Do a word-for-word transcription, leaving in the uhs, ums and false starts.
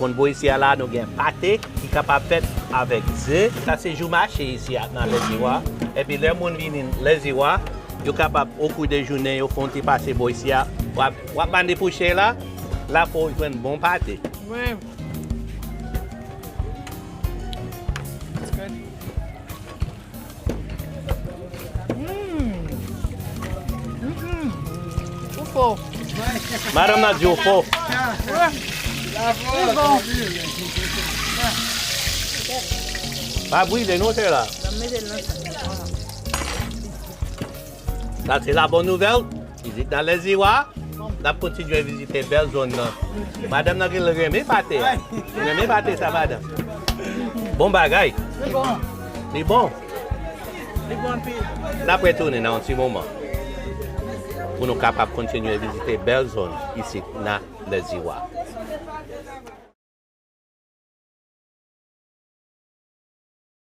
Konn bò isi a la, nou gen pate ki kapab fèt avèk ze. Sa se jou mache isi a nan Lèziwa. Epi lè moun vini Lèziwa, yo kapab, okou de jounen, yo fè yon ti pase bò isi a. W ap, w ap mande pou chen la, la fò w jwenn bon pate. Wi. Mm. Mm-mm. Ou fò. Madanm nan di w fò. Wi. Li bon. Pa brile non, chè la. Ban m mete l nan sa. Sa se la bòn nouvèl. Vizit nan Lèziwa. N ap kontinye vizite bèl zòn nan. Madanm nan gen renmen pate a. Renmen pate sa, madanm. Bon bagay. Li bon. Li bon. Li bon anpil. N ap retounen nan yon ti moman pou nou kapab kontinye vizite bèl zòn isit nan Lèziwa.